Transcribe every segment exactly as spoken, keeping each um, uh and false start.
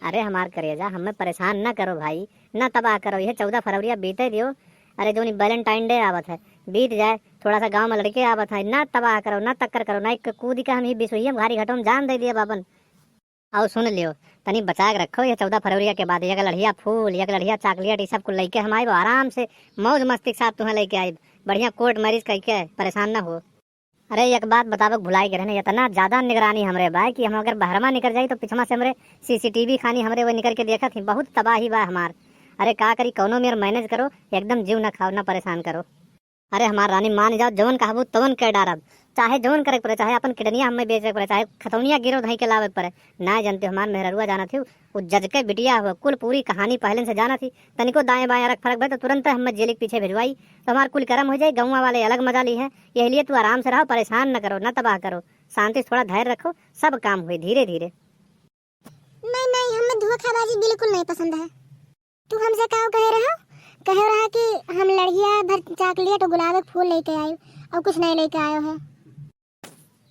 अरे हमार करेजा, हमें परेशान ना करो भाई, ना तबाह करो, यह चौदह फरवरिया बीते दियो। अरे जौन ई Valentine Day आवत है, बीत जाए, थोड़ा सा गाँव में लड़के आवत है, ना तबाह करो, ना तक्कर करो, ना एक कूद के हम ही बिसोहिया में घारी घाटो में जान दे दिए बाबन। और सुन लियो, तनी बचा के रखो, यह चौदह फरवरिया के बाद एक लड़िया फूल, एक लड़िया chocolate, ये सब कुल लेके हम आइब, आराम से मौज मस्ती के साथ तुम्हें लेके आइब, बढ़िया court marriage करके, परेशान ना हो। अरे एक बात बतावे के भुलाई गए रहने, इतना ज्यादा निगरानी हमरे बा कि हम अगर बहरवा निकल जाई तो पिछवा से हमरे CCTV खानी हमरे वो निकल के देखत ही, बहुत तबाही बा हमार। अरे का करी, कौनो मेर manage करो, एकदम जीव न खाओ, न परेशान करो। अरे हमार रानी मान जाओ, जवन कहबू तवन कह डारब, चाहे जवन करे के पड़े, चाहे अपन किडनिया हमें बेचे के पड़े, चाहे खतौनिया गिरो धई के लावे के पड़े, ना जानते हमार मेहररुआ जानत ही, वो जज के बिटिया हुआ, कुल पूरी कहानी पहले से जानत ही। तनिको दाएं बाएं अरक फरक भए तो तुरंत हमें जेल के पीछे भिजवाई, तो हमार कुल करम हो जाए, गौवा वाले अलग मजा ली है। यही लिए तू आराम से रहो, परेशान न करो, न तबाह करो, शांति से थोड़ा धैर्य रखो, सब काम हुए धीरे धीरे। नहीं नहीं, हमें धोखाबाजी बिल्कुल नहीं पसंद है। तू हमसे का कहे रहो? कहे रहा कि हम लड़िया भर chocolate और गुलाब के फूल लेके आए और कुछ नहीं लेके आयो है।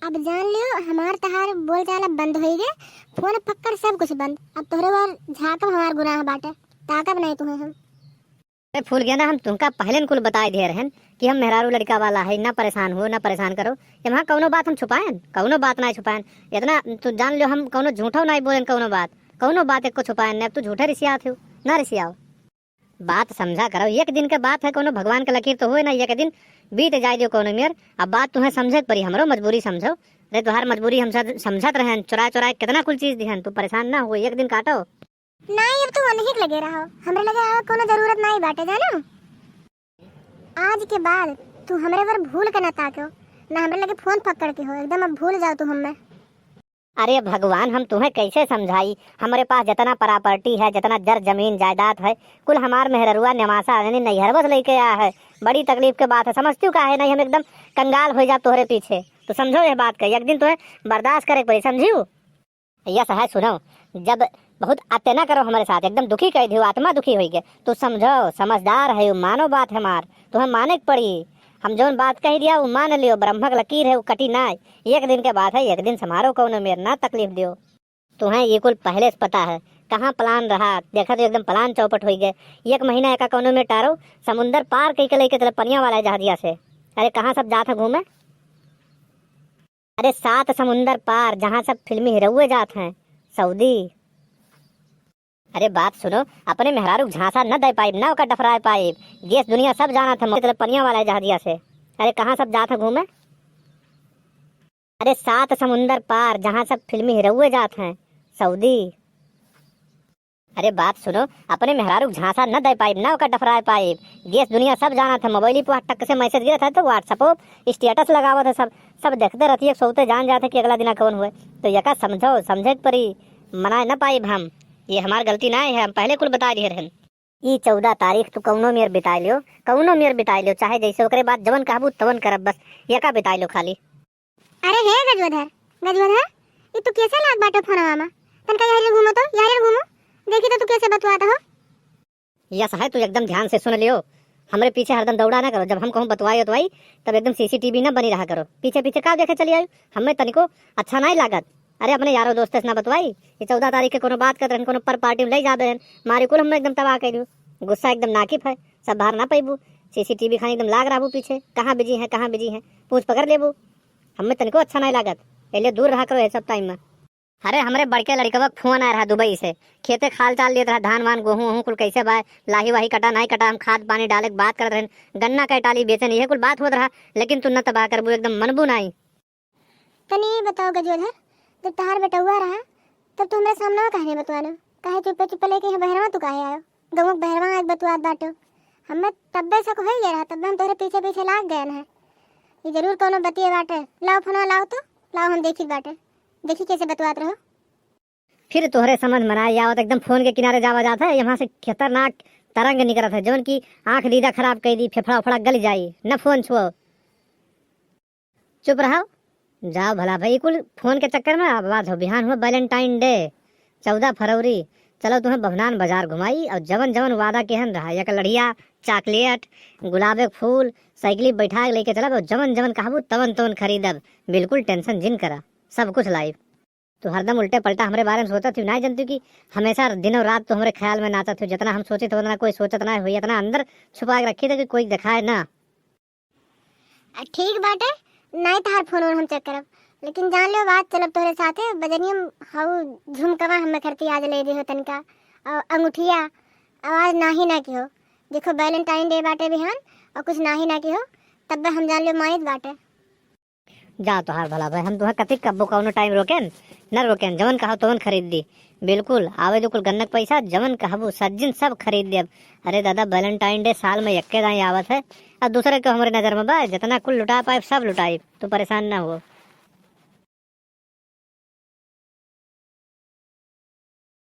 अब जान लियो, हमार तहार बोल चाल अब बंद होई गए, फोन पकड़ सब कुछ बंद। अब तोहरे ओर झाँकब हमार गुनाह बाटे, ताकब नहीं तुम्हें हम। अरे फूल गेना, हम तुमका पहले न कुल बताए दिए रहन कि हम मेहरारू लड़का वाला है, ना परेशान हो, ना परेशान करो। ये वहाँ कौनो बात हम छुपाएन? कौनो बात ना छुपाएन। इतना तू जान लियो, हम कौनो झूठो ना बोलेन, कौनो बात, कौनो बात एक को छुपाएन नहीं। अब तू झूठे रिसियात हो, ना रिसियाओ। बात समझा करो, एक दिन के बात है, कौनो भगवान के लकीर तो होए ना, एक दिन बीत जाए दियो कौनो मेर। अब बात तुम्हें समझे के पड़ी, हमरो मजबूरी समझो। अरे तोहार मजबूरी हम सब समझत रहन, चुराए चुराए कितना कुल चीज दिहन, तू परेशान ना हो, एक दिन काटो। नहीं, अब तू उन्हीं के लगे रहो, हमरे लगे आवे कोनो जरूरत नहीं बाटे, जानो। आज के बाद तू हमरे पर भूल के ना ताको, ना हमरे लगे फोन पकड़ के हो, एकदम अब भूल जाओ तू हमें। अरे भगवान, हम तुम्हें कैसे समझाई, हमरे पास जितना property है, जितना जर जमीन जायदाद है, कुल हमार मेहररुआ नेवासा यानी नैहरवा से लेके आया है। बड़ी तकलीफ के बात है, समझती हो का है नहीं, हम एकदम कंगाल हो जाब तोहरे पीछे। तो समझो यह बात का, एक दिन तुम्हें बर्दाश्त करे के पड़ी, समझियो? यस है, सुनो, जब बहुत अत्य ना करो हमारे साथ, एकदम दुखी कर दियो, आत्मा दुखी होई गए, तो समझो, समझदार है, मानो बात हमार, तुम्हें माने के पड़ी। हम जौन बात कह दिया, वो मान लियो, ब्रह्म के लकीर है, वो कटी ना। एक दिन के बात है, एक दिन समारो कौनो मेर ना तकलीफ दियो। तुम्हें ये कुल पहले से पता है, कहाँ plan रहा, देखा तो एकदम plan चौपट होई गए। एक महीना एका कौनो मेर टारो, समुंदर पार कई के लेके चले पनिया वाला जहाजिया से। अरे कहाँ सब जात है घूमे? अरे सात समुंदर पार, जहाँ सब फिल्मी हीरोए जात हैं, सऊदी। अरे बात सुनो, अपने मेहरारू के झांसा न दे पाइब, न ओकर डफराए पाइब। देश दुनिया सब जानत है, मतलब पनिया वाला जहाजिया से। अरे कहाँ सब जात है घूमे? अरे सात समुंदर पार, जहाँ सब फिल्मी हीरोए जात हैं, सऊदी। अरे बात सुनो, अपने मेहरारू के झांसा न दे पाइब, न ओकर डफराए पाइब। देश दुनिया सब जानत है, मोबाइल पर टक से message गिरत है तो WhatsApp पर status लगावत है सब, सब देखते रहती है, सोते जान जाते कि अगला दिन कौन हुए। तो यका समझो, समझे के परी, मनाए न पाइब हम। ये हमार गलती ना है, हम पहले कुल बता दिए रहन। ई चौदह तारीख तू कौनो मेर बिताए लियो, कौनो मेर बिताए लियो, चाहे जैसे ओकरे बाद जवन कहबू तवन करब, बस यका बिताए लियो खाली। अरे हे गजोधर, गजोधर, ई तू कैसे लाग बाटे फोनवा में? तनका यहरिया घूमो तो, यहरिया घूमो। देखी तो तू कैसे बतुआत हो। यस है, तू एकदम ध्यान से सुन लियो। हमरे पीछे हरदम दौड़ा ना करो, जब हम कहूँ बतवाई उतवाई, तब एकदम CCTV ना बनी रहा करो। पीछे पीछे का देखे चली आयु, हमें तनिको अच्छा नहीं लागत। अरे अपने यारो दोस्त से ना बतवाई, ये चौदह तारीख के कोनो बात करत रहन, कोनो पर party में ले जाबे रहन, मारी कुल हमें एकदम तबाह कर दियो। गुस्सा एकदम नाकिफ है, सब बाहर ना पैबू। CCTV खानी एकदम लाग रहबू पीछे, कहाँ busy है, कहाँ busy है, पूछ पकड़ लेबू। हमें तनिको अच्छा नहीं लागत, एले दूर रहा करो ये सब time में। अरे हमरे बड़के लड़कवा के फोन आए रहा दुबई से, खेते खाल चाल लेत रहा, धान वान गोहूँ वहूँ कुल कैसे बा, लाही वाही कटा नहीं कटा, हम खाद पानी डाले के बात करत रहन, गन्ना के टाली बेचन, यह कुल बात होत रहा, लेकिन तू न तबाह करबू, एकदम मनबू नहीं। तनी ये बताओ गजोधर, जब तहार बेटउआ रहा, तब तू हमरे सामने काहे नहीं बतवानो? काहे चुप्पे चुप्पे लेके यहाँ बहरवा तू काहे आयो? गौवा के बहरवा आके बतवात बाटो। हमें तब्बे शक होई गया रहा, तब्बे हम तोहरे पीछे पीछे लाग गए हैं। ये जरूर कोनो बतिये बाटे। लाओ फोनवा लाओ तो, लाओ हम देखी बाटे, देखी कैसे बतवात रहो। फिर तोहरे समझ में ना आवत, एकदम फोन के किनारे जावा जात है, यहाँ से खतरनाक तरंग निकलत है, जौन की आँख दीदा खराब कर दी, फेफड़ा उफड़ा गल जाई, न फोन छुओ। चुप रहो, जाओ भला भाई, कुल फोन के चक्कर में आबाद हो। बिहान हुआ Valentine Day, चौदह फरवरी, चलो तुम्हें बभनान बाजार घुमाई और जवन जवन वादा केहन रहा, एक लड़िया, chocolate, गुलाब के फूल, साइकिल बैठा के लेके चलब और जवन जवन कहबू तवन तवन खरीदब, बिल्कुल tension जिन करा, सब कुछ लाइब। तू हरदम उल्टे पलटा हमरे बारे में सोचत हू, नाहीं जनतू कि हमेसा दिन और रात तू हमरे ख्याल में नाचत हू। जितना हम सोचित हू, उतना कोई सोचत नाहीं होई, इतना अंदर छुपा के रखी था कि कोई देखाए ना। आ, ठीक बाटे, नाहीं तहार फोन वोन हम check करब, लेकिन जान लियो बात, चलब तोहरे साथे, बजनिया हऊ झुमकवा हमें खरती आज ले दिहो तनिका, और अंगूठिया, आवाज नाहीं ना किहो। देखो Valentine Day बाटे बिहान, और कुछ नाहीं ना किहो, तब हम जान लियो मानित बाटे। जा तोहार भला भाई, हम तुहा कतिक कब्बो कौनो time रोकेन, न रोकेन, जवन कहा तवन खरीद दी। बिल्कुल, आवे दो कुल गन्नक पैसा, जवन कहबू सज्जिन सब खरीद देब। अरे दादा, Valentine Day साल में यक्के दाई आवत है, और दूसरे के हमरे नजर में बा, जितना कुल लुटा पाइब सब लुटाइब, तू परेशान ना हो।